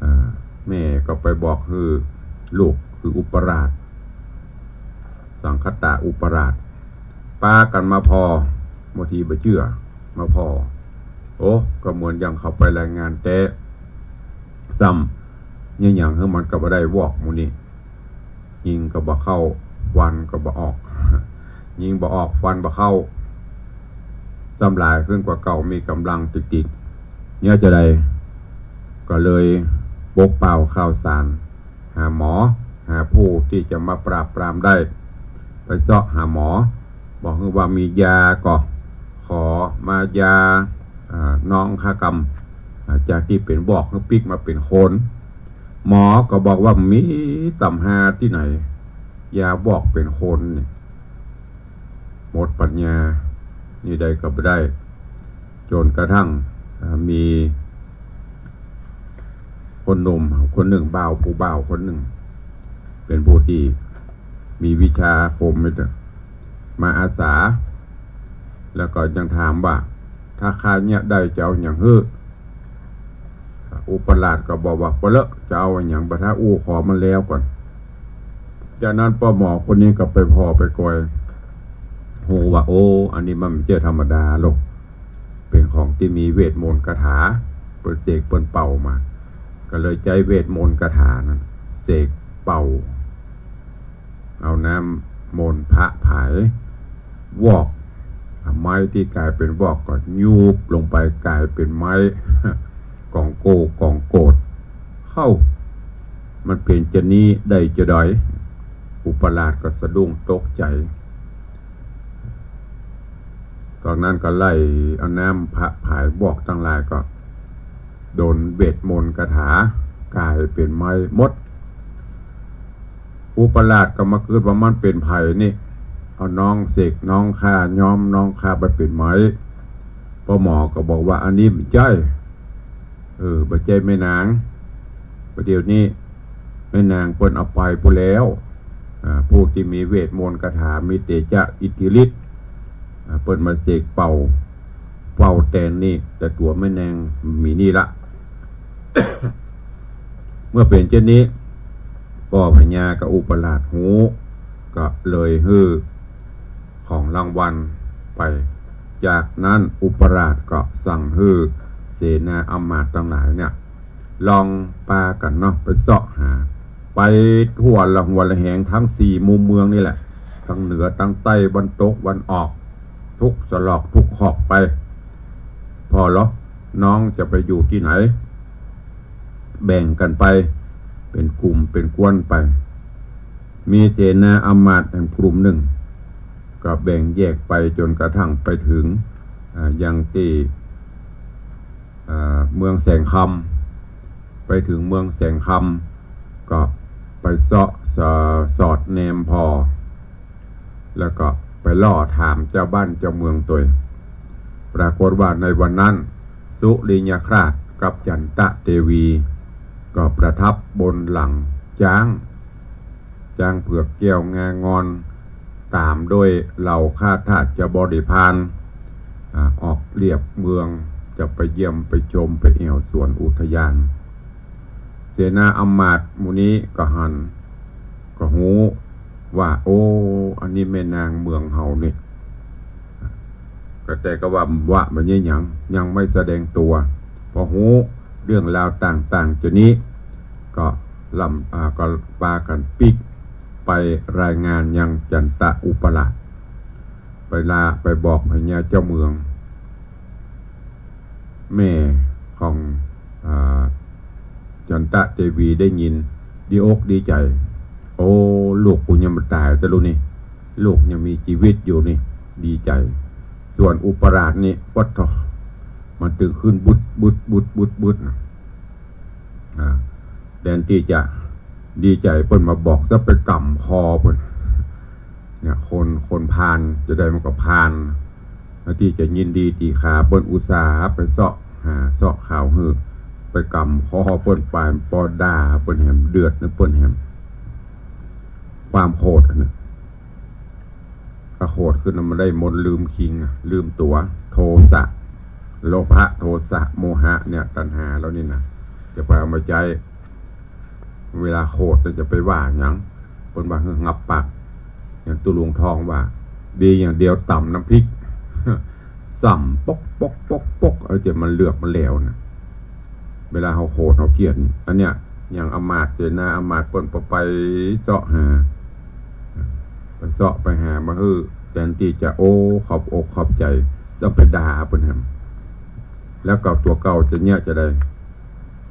อ่า แม่ก็ไปบอกหื้อลูกคืออุปราช สังคตาอุปราช ปากั๋นมาผ่อ บ่าตี้บ่เจื้อ มาผ่อ โอ้ ก็เหมือนอย่างเขาไปรายงานแต๊ ซ้ำ เยียะหยังหื้อมันก็บ่ได้วอกหมู่นี้ ยิงก็บ่เข้า ฟันก็บ่ออก ยิงบ่ออก ฟันบ่เข้า ซ้ำหลายขึ้นกว่าเก่า มีก๋ำลังติกๆ เยียะจาใด ก็เลยปกเป่าข่าวสาร หาหมอ หาผู้ตี้จะมาปราบปรามได้ ไปเซาะหาหมอ บอกว่ามียาก็ขอมายา อ่า น้องข้ากำ อ่า จากตี้เป๋นวอกหื้อปิ๊กมาเป๋นคน หมอก็บอกว่ามีต๋ำฮาตี้ไหน ยาวอกเป๋นคนนี่ หมดปัญญา นี่ใดก็บ่ได้ จ๋นกระทั่ง อ่า มีคนหนุ่มคนนึ่ง บ่าว ผู้บ่าวคนนึ่ง เป๋นผู้ตี้มีวิชาคมนี่เถอะ มาอาสา แล้วก็ยังถามว่า ถ้าข้าเยียะได้จะเอาหยังหื้อ อุปราชก็บอกว่า ปะเลอะ จะเอาหยังบ่ถ้าอู้ ขอมันแล้วก่อน จากนั้นป้อหมอคนนี้ก็ไปผ่อไปกอย ฮู้ว่า โอ้ อันนี้มันบ่ใจ้ธรรมดาหรอก เป๋นของตี้มีเวทมนต์คาถา เปิ้นเสกเปิ้นเป่ามา ก็เลยใจ๊เวทมนต์คาถานั้น เสกเป่า เอาน้ำมนต์พระผาย วอก ไม้ตี้ก๋ายเป๋นวอกก็ยุบลงไปก๋ายเป๋นไม้ ก๋องโก ก๋องโกด เฮ้า มันเป๋นจานี้ได้จาใด อุปราชก็สะดุ้งตกใจ๋ ต๋อนนั้นก็ไล่เอาน้ำพระผายวอกตังหลายก็โดนเวทมนต์คาถาก๋ายเป๋นไม้หมด อุปราชก็มากึ๊ดว่ามันเป๋นใผนี่ เอาน้องเสกน้องข้า ย้อมน้องข้าไปเป๋นไม้ ป้อหมอก็บอกว่า อันนี้บ่ใจ้ เออ บ่ใจ้แม่นาง ประเดี๋ยวนี้แม่นางเปิ้นเอาไปปู้นแล้ว อ่า ผู้ตี้มีเวทมนต์คาถา มีเตจะอิทธิฤทธิ์ อ่า เปิ้นมาเสกเป่า เป่าแตนนี่ แต่ตั๋วแม่นางบ่มีนี่ละ เมื่อเป๋นเจ้นนี้ ป้อพญากับอุปราชฮู้ ก็เลยหื้อของรางวัลไป จากนั้นอุปราชก็สั่งหื้อเสนาอำมาตย์ตังหลายเนี่ย ลองปากั๋นเนาะ ไปเซาะหา ไปทั่วละหัวละแหง ตึงสี่มุมเมืองนี่แหละ ตึงเหนือ ตึงใต้ วันตก วันออก กู้สะลอกกู้ขอกไป ผ่อลอ น้องจะไปอยู่ตี้ไหน แบ่งกั๋นไป เป๋นกลุ่มเป๋นก๊วนไป มีเสนาอำมาตย์แหมกลุ่มนึ่ง ก็แบ่งแยกไปจ๋นกระทั่งไปเถิง อ่า ยังตี้ อ่า เมืองแสงคำ ไปเถิงเมืองแสงคำ ก็ไปเซาะ ส- สอดแนมผ่อ แล้วก็ไปล่อถามเจ้าบ้านเจ้าเมืองตวย ปรากฏว่าในวันนั้น สุริยคราสกับจันตะเตวี ก็ประทับบนหลังจ๊าง จ๊างเผือกแก้วงางอน ต๋ามด้วยเหล่าข้าทาสบริพาร อ่า ออกเลียบเมือง จะไปเยี่ยมไปชมไปแอ่วสวนอุทยาน เสนาอำมาตย์หมู่นี้ก็หัน ก็ฮู้ว่า โอ้ อันนี้แม่นางเมืองเฮานี่ ก็แต่ก็ว่า ว่าบ่มีหยัง ยังไม่แสดงตั๋ว พอฮู้เรื่องราวต่างๆ จานี้ ก็ลำ อ่า ก็ปากั๋นปิ๊กไปรายงานยังจันตะอุปราช ไปลา ไปบอกพญาเจ้าเมือง แม่ของ อ่า จันตะเตวีได้ยิน ดีอกดีใจ๋ โอ้ ลูกกูยังบ่ต๋ายตะลุนี่ ลูกยังมีจีวิตอยู่นี่ ดีใจ๋ ส่วนอุปราชนี่ ปะโธ่ มันตึงขึ้นบึดบึดบึดบึดบึดนะ อ่า แทนตี้จะดีใจ๋เปิ้นมาบอก จะไปก๋ำคอเปิ้น เนี่ย คน คนพาลจะใดมันก็พาล แทนตี้จะยินดีตี้ขาเปิ้นอุตส่าห์ไปเซาะหาเซาะข่าวหื้อ ไปก๋ำคอเปิ้น ไปปอด่าเปิ้นแหม เดือดเปิ้นแหม ความโขดอันนั้น ถ้าโขดขึ้นน่ะมันได้มนต์ลืมคิงอะ ลืมตั๋ว โทสะ โลภะ โทสะ โมหะ เนี่ย ตัณหาเฮานี่นะ จะไปเอามาใจ๊ เวลาโขดเนี่ยจะไปว่าหยัง เปิ้นว่าหื้องับปาก อย่างตุ๊ลุงทองว่า ดีอย่างเดียวต๋ำน้ำพริก ส่ำป๊อกป๊อกป๊อกป๊อก เอาจนมันเหลือกมันแหลวน่ะ เวลาเฮาโขดเฮาเกลียดนี่ อันเนี้ย อย่างอำมาตย์เสนาอำมาตย์เปิ้นไปเซาะหา ไปเซาะไปหามาหื้อ แทนตี้จะ โอ้ ขอบอกขอบใจ๋ จะไปด่าเปิ้นแหม แล้วก็ตั๋วเก่าจะเยียะจาใด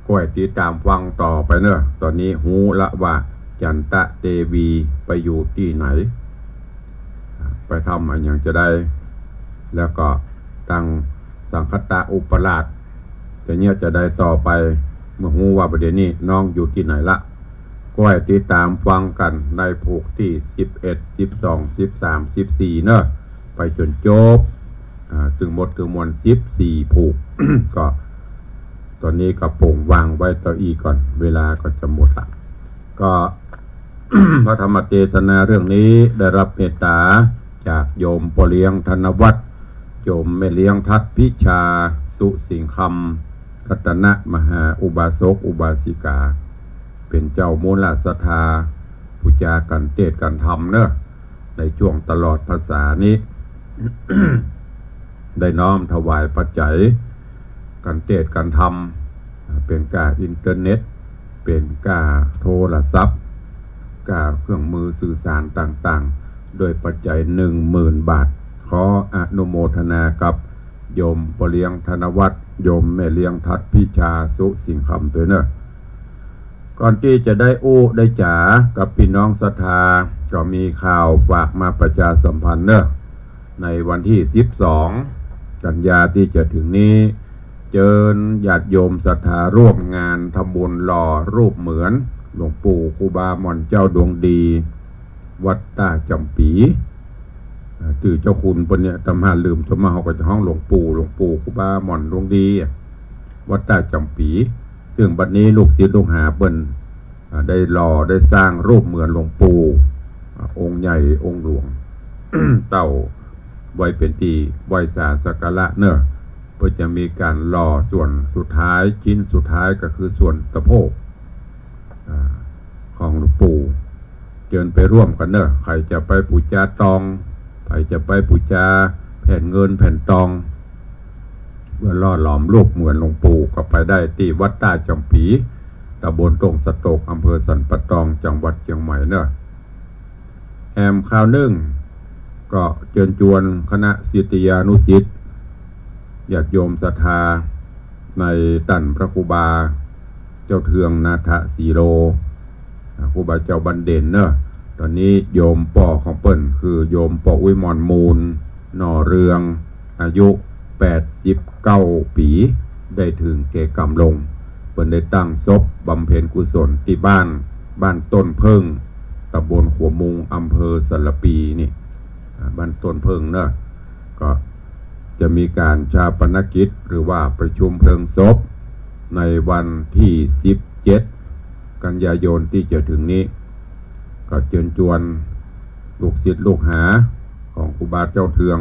ก้อยติดต๋ามฟังต่อไปเนาะ ต๋อนนี้ฮู้ละว่าจันตะเตวีไปอยู่ตี้ไหน อ่า ไป ไปทำอะหยังจะใด แล้วก็ตั้งสังคตะอุปราช จะเยียะจะใดต่อไป เมื่อฮู้ว่าบ่าเดี่ยวนี้น้องอยู่ตี้ไหนละ ก็ให้ติดต๋ามฟังกั๋นในผูกตี้สิบเอ็ด สิบสอง สิบสาม สิบสี่ เนาะ ไปจ๋นจบ อ่า ตึงหมดตึงมวลสิบสี่ผูก ก็ ต๋อนนี้ก็ป่งวางไว้เต้าอี้ก่อน เวลาก็จะหมดละ ก็ พระธรรมเตสนาเรื่องนี้ได้รับเมตต๋าจากโยมป้อเลี้ยงธนวัฒน์ โยมแม่เลี้ยงทัดพิชา สุสิงคำ รัตนมหาอุบาสกอุบาสิกา เป๋นเจ้ามูลศรัทธา ผู้จากั๋นเตสน์กั๋นธรรมเนาะ ในจ้วงตลอดพรรษานี้ ได้น้อมถวายปัจจัย กั๋นเตสน์กั๋นธรรม เป๋นก้าอินเทอร์เน็ต เป๋นก้าโทรศัพท์ ก้าเครื่องมือสื่อสารต่างๆ ด้วยปัจจัยหนึ่งหมื่นบาท ขออนุโมทนากับโยมป้อเลี้ยงธนวัฒน์ โยมแม่เลี้ยงทัดพิชา สุสิงคำ ตวยเนาะ ก่อนตี้จะได้อู้ได้จ๋ากับปี้น้องศรัทธา ก็มีข่าวฝากมาประชาสัมพันธ์เนาะ ในวันตี้สิบสอง กันยาตี้จะเถิงนี้ เจิญญาติโยมศรัทธาร่วมงานทำบุญหล่อรูปเหมือนหลวงปู่ครูบาหม่อนเจ้าดวงดี วัดต้าจ๋ำปี๋ อ่า จื้อเจ้าคุณเปิ้นเนี่ย อาตมาลืม ส่วนมากเขาก็จะฮ้องหลวงปู่ หลวงปู่ครูบาหม่อนดวงดี วัดต้าจ๋ำปี๋ ซึ่งบัดนี้ลูกศิษย์ลูกหาเปิ้น อ่า ได้หล่อได้สร้างรูปเหมือนหลวงปู่ อ่า องค์ใหญ่องค์หลวง เต้าไว้เป๋นตี้ไหว้สาสักการะเนาะ เปิ้นจะมีก๋านหล่อส่วนสุดท้าย ชิ้นสุดท้ายก็คือส่วนสะโพก อ่า ของหลวงปู่ เจิญไปร่วมกั๋นเนาะ ใผจะไปปู๋จาตอง ใผจะไปปู๋จาแผ่นเงินแผ่นตอง เพื่อหล่อหลอมรูปเหมือนหลวงปู่ ก็ไปได้ตี้วัดต้าจ๋ำปี๋ ตำบลต้งสะตก อำเภอสันป่าตอง จังหวัดเจียงใหม่เนาะ แหมคราวนึ่ง ก็เจิญจวนคณะศิษยานุศิษย์ ญาติโยมศรัทธา ในต้านพระครูบาเจ้าเทืองนาถสีโล อ่า ครูบาเจ้าบ้านเด่นเนาะ ต๋อนนี้โยมป้อของเปิ้นคือโยมป้ออุ๊ยหม่อนมูล หน่อเรือง อายุแปดสิบเก้าปี๋ ได้เถิงแก่กรรมลง เปิ้นได้ตั้งศพบำเพ็ญกุศลตี้บ้าน บ้านต้นเผิ้ง ตำบลขัวมุง อำเภอสารภีนี่ อ่า บ้านต้นเผิ้งเนาะ ก็จะมีก๋านฌาปนกิจ หรือว่าประชุมเพลิงศพ ในวันตี้สิบเจ็ด กันยายนตี้จะเถิงนี้ ก็เจิญจวนลูกศิษย์ลูกหาของครูบาเจ้าเทือง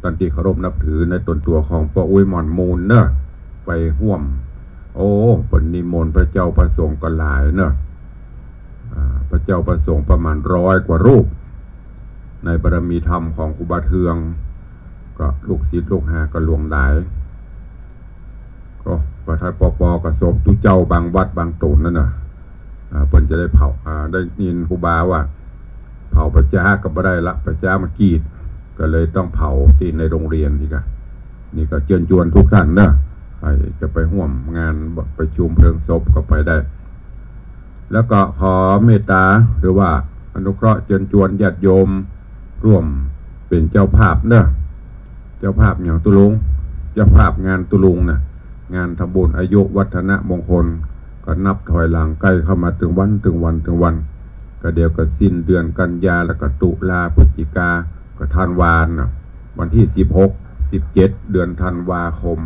ต้านตี้เคารพนับถือในต๋นตั๋วของป้ออุ๊ยหม่อนมูลเนาะ ไปฮ่วม โอ้ เปิ้นนิมนต์พระเจ้าพระสงฆ์ก็หลายเนาะ อ่า พระเจ้าพระสงฆ์ประมาณร้อยกว่ารูป ในบารมีธรรมของครูบาเทือง ก็ลูกศิษย์ลูกหาก็หลวงหลาย ก็ประทับปอปอกับศพตุ๊เจ้าบางวัดบางต๋นนั่นน่ะ อ่า เปิ้นจะได้เผา อ่า ได้ยินครูบาว่า เผาป่าจ๊าก็บ่ได้ละ ป่าจ๊ามันกีด ก็เลยต้องเผาตี้ในโรงเรียนนี่กะ นี่ก็เจิญจวนทุกท่านเนาะ ใผจะไปฮ่วมงานประชุมเพลิงศพก็ไปได้ แล้วก็ขอเมตต๋า หรือว่าอนุเคราะห์เจิญจวนญาติโยมร่วมเป๋นเจ้าภาพเนาะ เจ้าภาพหยังตุ๊ลุง เจ้าภาพงานตุ๊ลุงน่ะ งานทำบุญอายุวัฒนมงคล ก็นับถอยหลังใก้เข้ามาตึงวัน ตึงวัน ตึงวัน ก็เดี๋ยวก็สิ้นเดือนกันยา แล้วก็ตุลา พฤศจิกา ก็ธันวาเนาะ วันตี้สิบหก สิบเจ็ด เดือนธันวาคม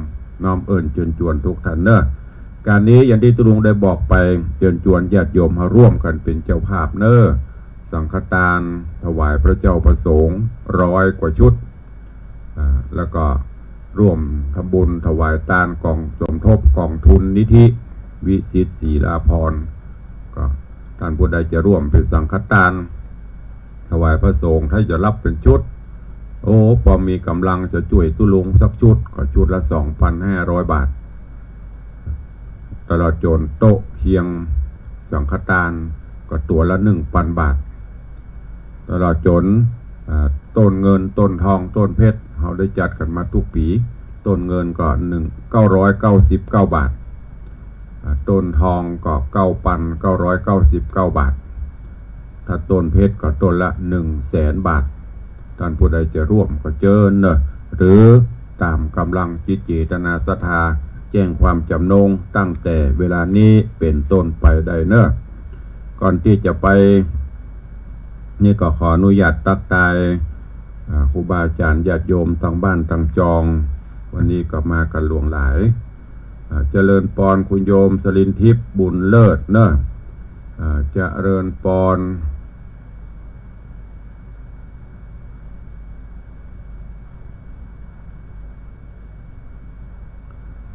น้อมเอิ้นเจิญจวนทุกท่านเนาะ ก๋านนี้อย่างตี้ตุ๊ลุงได้บอกไป เจิญจวนญาติโยมมาร่วมกั๋นเป๋นเจ้าภาพเนาะ สังฆตานถวายพระเจ้าพระสงฆ์ร้อยกว่าชุด อ่า แล้วก็ร่วมทำบุญถวายตานกองสมทบกองทุนนิธิวิสิตศรีลาภรณ์ ก็ท่านผู้ใดจะร่วมเป๋นสังฆตานถวายพระสงฆ์ ถ้าจะรับเป๋นชุด โอ้ ปอมีก๋ำลังจะจ้วยตุ๊ลุงสักชุด ก็ชุดละสองพันห้าร้อยบาท ตลอดจ๋นโต๊ะเคียงสังฆตานก็ตั๋วละหนึ่งปันบาท ตลอดจ๋น อ่า ต้นเงิน ต้นทอง ต้นเพชร เฮาได้จัดกั๋นมากู้ปี๋ ต้นเงินก็หนึ่ง เก้าร้อยเก้าสิบเก้าบาท อ่า ต้นทองก็เก้าปันเก้าร้อยเก้าสิบเก้าบาท ถ้าต้นเพชรก็ต้นละหนึ่งแสนบาท ต้านผู้ใดจะร่วมก็เจิญเนาะ หรือต๋ามก๋ำลังจิตเจตนาศรัทธา แจ้งความจ๋ำนงตั้งแต่เวลานี้เป๋นต้นไปได้เนาะ ก่อนตี้จะไป นี่ก็ขออนุญาตตั๊กตาย อ่า ครูบาอาจ๋ารย์ญาติโยมตังบ้านตังจอง วันนี้ก็มากั๋นหลวงหลาย อ่า เจริญปอนคุณโยมสรินทิพย์บุญเลิศเนาะ อ่า เจริญปอน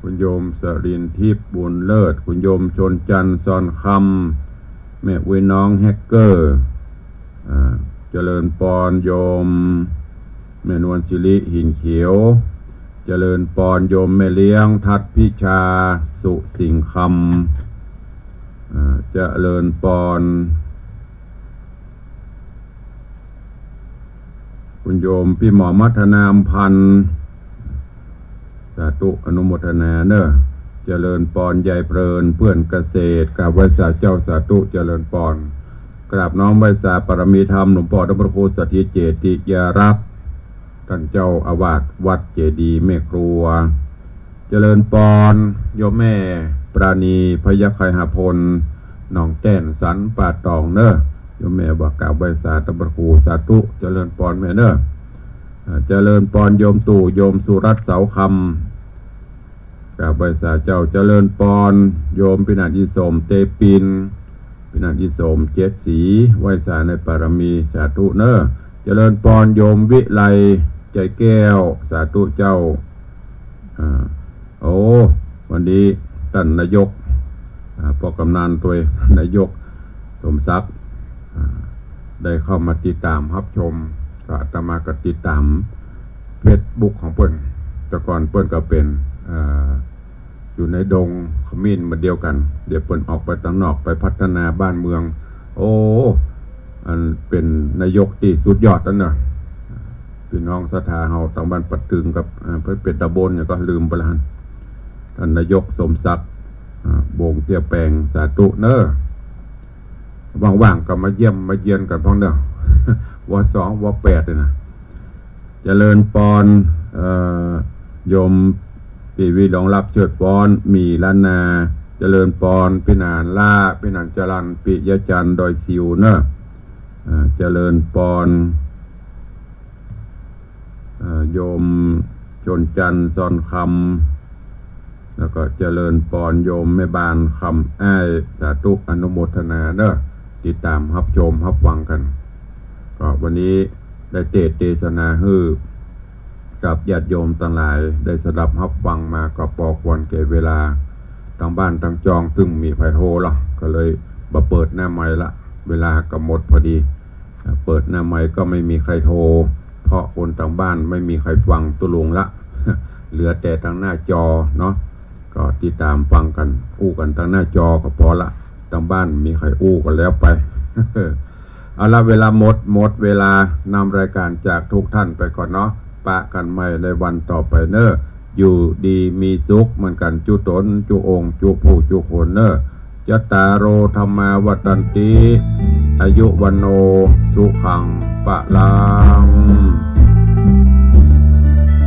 คุณโยมสรินทิพย์บุญเลิศ คุณโยมชนจันทร์ซอนคำ แม่อุ๊ยน้องแฮกเกอร์ อ่า เจริญปอนโยมแม่นวลศิริหินเขียว เจริญปอนโยมแม่เลี้ยงทัดพิชาสุสิงห์คำ อ่า เจริญปอน คุณโยมปี้หมอมัทนามพันธ์ สาธุอนุโมทนาเนาะ เจริญปอนยายเพลินเปื้อนเกษตร กราบไหว้สาเจ้า สาธุเจริญปอน กราบน้อมไหว้สาปารมีธรรมหลวงป้อพระครูสถิตเจติยารักษ์ ต้านเจ้าอาวาสวัดเจดีย์แม่ครัว เจริญปอนโยมแม่ปราณีพยัคฆไคหพล หนองแต้นสันป่าตองเนาะ โยมแม่บอกกราบไหว้สาต้านพระครู สาธุเจริญปอนแม่เนาะ อ่า เจริญปอนโยมตู่โยมสุรัตน์เสาคำ กราบไหว้สาเจ้า เจริญปอนโยมปี้หนานอีสมเตปิน ปี้หนานอีสมเจ็ดสี ไหว้สาในปารมี สาธุเนาะ เจริญปอนโยมวิไลใจแก้ว สาธุเจ้า อ่า โอ้ วันนี้ต้านนายก อ่า ป้อกำนันตวย นายกสมศักดิ์ อ่า ได้เข้ามาติดต๋ามฮับชม ก็อาตมาก็ติดต๋ามเฟซบุ๊กของเปิ้น แต่ก่อนเปิ้นก็เป๋น อ่า อยู่ในดงขมิ้นมาเดียวกั๋น เดี๋ยวเปิ้นออกไปตังนอกไปพัฒนาบ้านเมือง โอ้ อันเป๋นนายกตี้สุดยอดอันเนาะ ปี้น้องศรัทธาเฮาตังบ้านป่าตึงกับ อ่า เปิ้นเป๋นต๋ำบลหยังก็ลืมไปละหั้น ต้านนายกสมศักดิ์ อ่า วงศ์เตี้ยแปง สาธุเนาะ ว่างๆ ก็มาเยี่ยมมาเยียนกั๋นพ่องเนาะ ว.สอง ว.แปด เนี่ยนะ เจริญปอน เอ่อ โยมปีวีหลวงรับเชิดฟ้อน มีล้านนา เจริญปอน ปี้หนานล้า ปี้หนานจรัญ ปิยะจันทร์ ดอยสิวเนาะ อ่า เจริญปอน เอ่อ โยมชนจันทร์ซอนคำ แล้วก็เจริญปอนโยมแม่บ้านคำอ้าย สาธุอนุโมทนาเนาะ ติดต๋ามฮับชมฮับฟังกั๋น ก็วันนี้ได้เตสน์เตสนาหื้อ กับญาติโยมตังหลายได้สดับฮับฟังมาก็ปอควรแก่เวลา ตังบ้านตังจองตึงมีใผโทรละ ก็เลยบ่เปิดหน้าไมค์ละ เวลาก็หมดพอดี เปิดหน้าไมค์ก็ไม่มีใครโทร เพราะคนตังบ้านไม่มีใครฟังตุ๊ลุงละ เหลือแต่ตังหน้าจอเนาะ ก็ติดต๋ามฟังกั๋น อู้กั๋นตังหน้าจอก็ปอละ ตังบ้านมีใครอู้ก็แล้วไป เอาละ เวลาหมด หมดเวลานำรายก๋านจากทุกท่านไปก่อนเนาะ ปะกั๋นใหม่ในวันต่อไปเนาะ อยู่ดีมีสุขเหมือนกั๋นจุ๊ต๋นจุ๊องค์จุ๊ผู้จุ๊คนเนาะ จัตตาโร ธัมมา วัฑฒันติ อายุ วัณโณ สุขัง พลัง